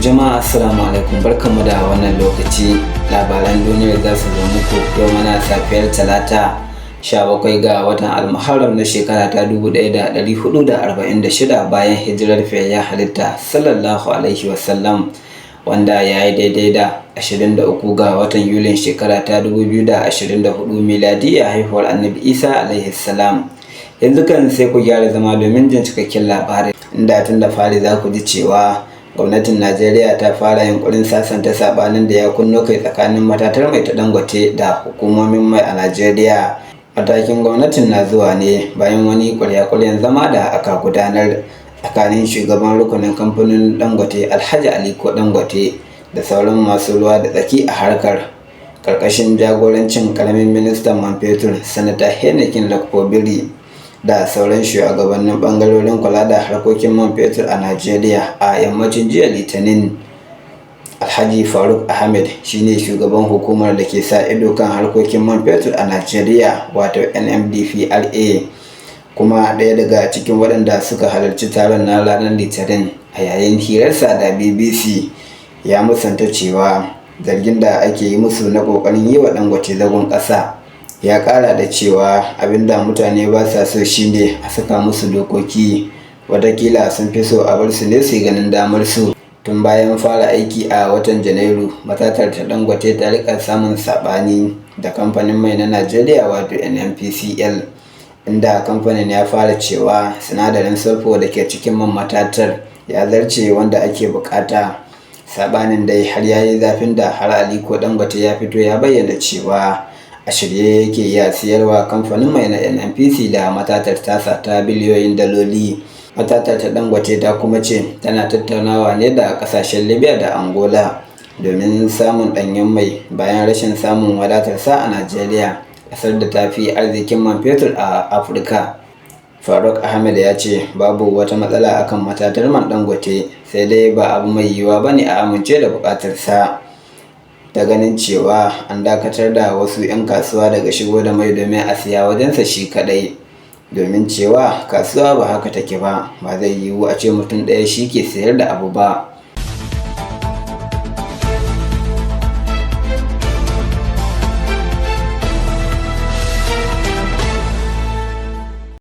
Jama'a, assalamu alaikum, barkanmu da wannan lokaci. Labaran duniyar za su zo muku yau mana safiyar Talata, 17 ga watan Almuharram na shekara ta 1446 bayan hijirar fiyayyen halitta sallallahu alaihi wasallam, wanda ya yi daidai da 23 ga watan Yulin shekara ta 2024 miladiyya haihuwar Annabi Isa alaihi salam. Yanzu kan sai ku gyara zama domin jin cikakken labarin, inda tun da fari za ku ji cewa gwamnatin Najeriya ta fara yunkurin sasanta sabanin da ya kunno kai tsakanin matatar mai ta Dangote da hukumomin mai a Najeriya. Matakin gwamnatin na zuwa ne bayan wani kwarya-kwaryan zama da aka gudanar tsakanin shugaban rukunin kamfanin Dangote, Alhaji Aliko Dangote, da sauran masu ruwa da tsaki a harkar, karkashin jagorancin karamin ministan man fetur, Sanata Heineken Lokpobiri, da sauran shugabannin bangarorin kula da harkokin man fetur a Najeriya a yammacin jiya Litinin. Alhaji Faruk Ahmed shine shugaban hukumar da ke sa ido kan harkokin man fetur a Najeriya, wato NMDPRA, kuma ɗaya daga cikin waɗanda suka halarci taron na ranar Litinin. A yayin hirarsa da BBC, ya musanta cewa zargin da ake yi musu na ƙoƙarin yi wa Dangote zagon ƙasa. Ya kara da cewa abinda mutane ba sa so shine a saka musu dokoki, watakila sun fi so a bar su ne su ganin damar su. Tun bayan fara aiki a watan Janairu, matatar ta Dangote ta rika samun sabani da kamfanin mai na Najeriya, wato NNPCL, inda kamfanin ya fara cewa sinadarin sulfur da ke cikin man matatar ya zarce wanda ake bukata. Sabanin dai har yayi zafin da har Aliko Dangote ya fito ya bayyana cewa a shirye yake ya siyarwa kamfanin mai na NNPC da matatar tasa ta biliyoyin daloli. Matatar ta Dangote ta kuma ce tana tattaunawa ne da kasashen Libya da Angola domin samun danyen mai bayan rashin samun wadatar sa a Najeriya, kasar da ta fi arzikin man fetur a Afirka. Faruk Ahmed ya ce babu wata matsala akan matatar man Dangote, sai dai ba abu mai yiwuwa bane a amince da bukatar sa ta ganin cewa an dakatar da wasu 'yan kasuwa daga shigo da mai domin a siya wajensa shi kadai, domin cewa kasuwa ba haka take ba, ba zai yiwu a ce mutum ɗaya shi ke sayar da abu ba.